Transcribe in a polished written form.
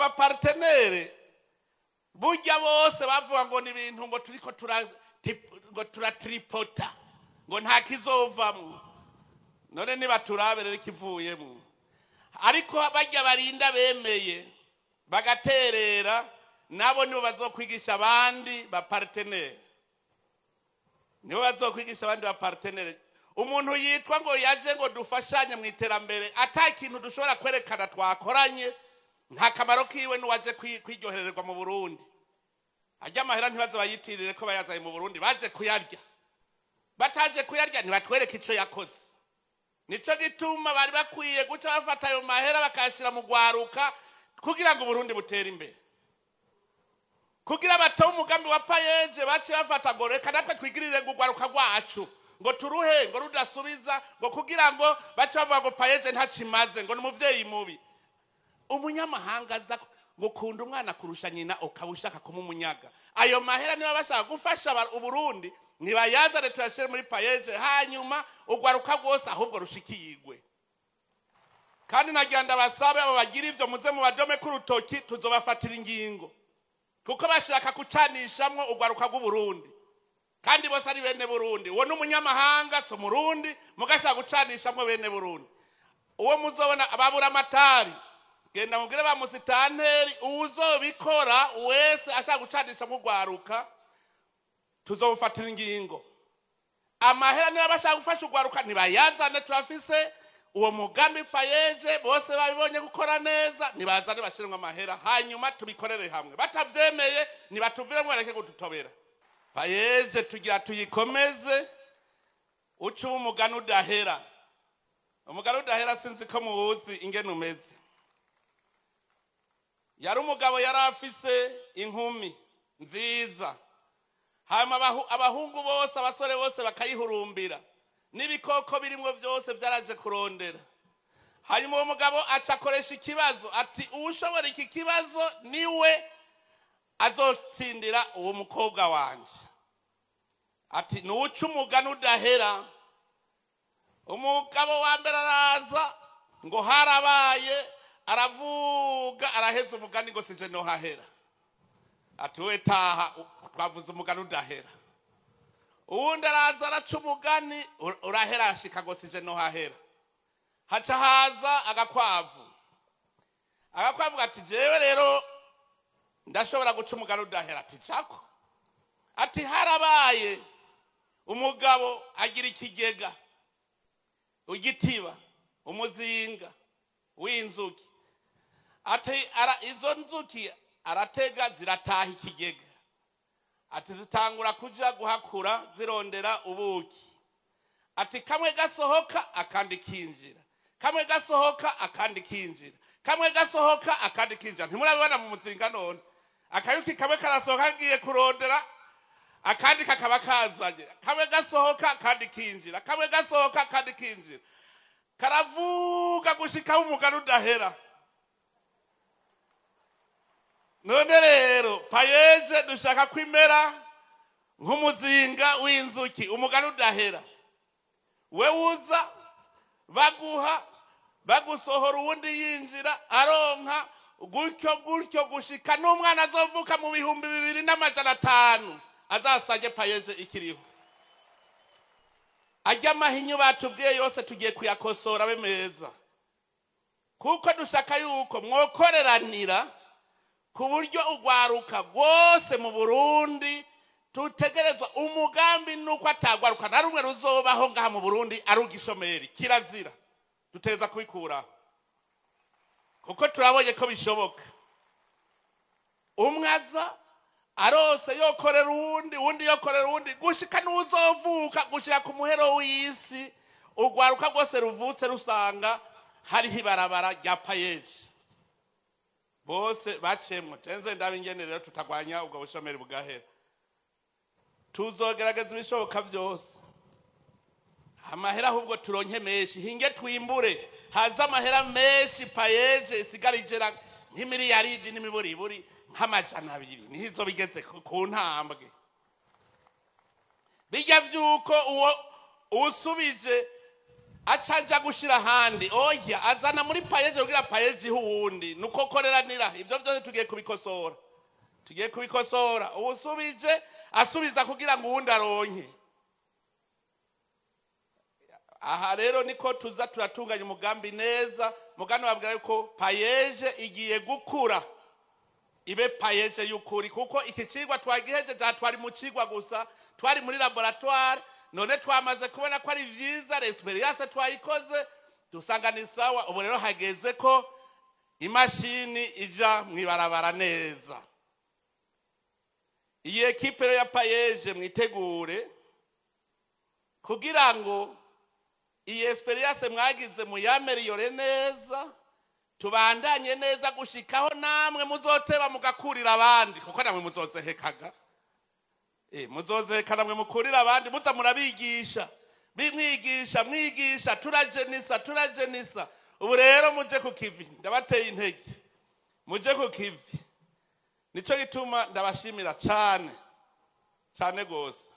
Aba partenaires burya bose bavuga ngo ni ibintu ngo turiko ngo turatripota, ngo nta kizovamwo. None nibaturabe rero ikivuyemwo. Ariko barya barinda bemeye bagaterera, nabo nibo bazokwigisha abandi ba partenaires, nibo bazokwigisha abandi ba partenaires. Umuntu yitwa ngo yaje ngo dufashanye mu iterambere, ata kintu dushobora kwerekana twakoranye, nta kamaro kiwe. N'uwaje kwiryohererwa mu Burundi, arya amahera ntibaze bayitirire ko bayazanye mu Burundi baje kuyarya. Bataje kuyarya, ntibatwereke ico yakoze. Nico gituma bari bakwiye guca bafata ayo mahera bakayashira mu gwaruka, kugira ngo Uburundi butere imbere, kugira batobe umugambi wa PAEEJ. Bace bafata ngo reka natwe twigirire ngo urwaruka rwacu, ngo turuhe ngo rudasubiza, ngo kugira ngo bace bavuga ngo PAEEJ ntakimaze, ngo ni umuvyeyi mubi. Umunyamahanga aza ngo ukunda umwana kurusha nyina, ukaba ushaka kumumunyaga. Ayo mahera niba bashaka gufasha Uburundi, ntibayazane tuyashyire muri PAEEJ, hanyuma urwaruka rwose ahubwo rushikirwe. Kandi nagira ndabasabe, abo bagira ivyo muze mu badome k'urutoki, tuzobafatira ingingo, kuko bashaka gucanishamwo urwaruka rw'Uburundi, kandi bose ari bene Burundi. Uwo ni umunyamahanga, si Umurundi, mugashaka gucanishamwo bene Burundi. Uwo muzobona, ababura amatari, genda mubwire ba musitanteri, uwuzobikora wese ashaka gucanishamwo urwaruka, tuzomufatira ingingo. Amahera niba bashaka gufasha urwaruka, ntibayazane. Turafise uwo mugambi PAEEJ, bose babibonye gukora neza, nibazane bashiremwo amahera, hanyuma tubikorere hamwe. Batavyemeye, nibatuviremwo, bareke kudutobera. PAEEJ tugira tuyikomeze. Uca uba umugani udahera. Umugani udahera, sinzi ko muwuzi ingene umeze. Yari umugabo yari afise inkumi nziza, hanyuma abahungu bose, abasore bose bakayihurumbira, n'ibikoko birimwo byose byaraje kurondera. Hanyuma uwo mugabo aca akoresha ikibazo, ati uwushobora iki kibazo niwe azotsindira uwo mukobwa wanje. Ati nuwuca umugani udahera. Umugabo wa mbere araza, ngo harabaye, aravuga, araheza umugani, ngo sije nohahera. Ati we taha, twavuze umugani udahera. Uwundi araza, araca umugani, urahera, ashika ngo sije nohahera. Haca haza agakwavu. Agakwavu ati jewe rero ndashobora guca umugani udahera. Ati cako. Ati harabaye umugabo agira ikigega, igitiba, umuzinga w'inzuki. Ati izo nzuki aratega, zirataha ikigega. Ati zitangura kuja guhakura, zirondera ubuki. Ati kamwe gasohoka, akandi kinjira, kamwe gasohoka, akandi kinjira, kamwe gasohoka, akandi kinjira. Ntimurabibona mu muzinga? None akayuki kamwe karasohoka kagiye kurondera, akandi kakaba kazanye. Kamwe gasohoka, akandi kinjira, kamwe gasohoka, akandi kinjira, karavuga gushikaho umugani udahera. None rero PAEEJ dushaka kwimera nk'umuzinga w'inzuki, umugani udahera. We uza baguha, bagusohora, uwundi yinjira, aronka gutyo gutyo, gushika n'umwana azovuka mu 2500 azasange PAEEJ ikiriho. Ajya amahinyu batubwiye yose tugiye kuyakosora abe meza, kuko dushaka yuko mwokoreranira ku buryo urwaruka rwose mu Burundi tutegerezwa. Umugambi nuko atagwaruka na rumwe ruzobaho ngaha mu Burundi ari ugishomeri. Kirazira, duteza kubikuraho, kuko turabonye ko bishoboka. Umwe aza arose yokorera uwundi, uwundi yokorera uwundi, gushika n'uzovuka, gushika ku muhero w'isi, urwaruka rwose ruvutse rusanga hariho ibarabara rya PAEEJ bose bacemwo. Tenze ndabe ingene rero tutagwanya ubwo bushomeri bugahera. Tuzogerageza ibishoboka byose, amahera ahubwo turonke menshi, hinge twimbure, haza amahera menshi, PAEEJ isigara igera nk'imiliyaridi n'imiburiburi nk'200, niho izo bigeze ku ntambwe. Bijya by'uko uwo usubije Aca aja gushira ahandi, oya, azana muri PAEEJ kugira PAEEJ ihe uwundi. Nuko koreranira ivyo vyose tugiye kubikosora, tugiye kubikosora. Uwusubije asubiza kugira ngo uwundi aronke. Aha rero niko tuza turatunganya umugambi neza. Mugani babwira yuko PAEEJ igiye gukura ibe PAEEJ y'ukuri, kuko iki cigwa twagihejeje, twari mu cigwa gusa, twari muri laboratoire. None twamaze kubona ko ari vyiza, expérience twayikoze, dusanga ni sawa. Ubu rero hageze ko imashini ija mwibarabara neza. Iyi équipe rero ya PAEEJ mwitegure kugira ngo iyi expérience mwagize muyaméliore neza, tubandanye neza gushikaho namwe muzoteba mugakurira abandi, kuko namwe muzozehekaga, muzozeheka namwe mukurira abandi, muza murabigisha, bimwigisha, mwigisha, turajenisa, turajenisa. Ubu rero muje ku kivi, ndabateye intege, muje ku kivi. Nico gituma ndabashimira cane cane gose.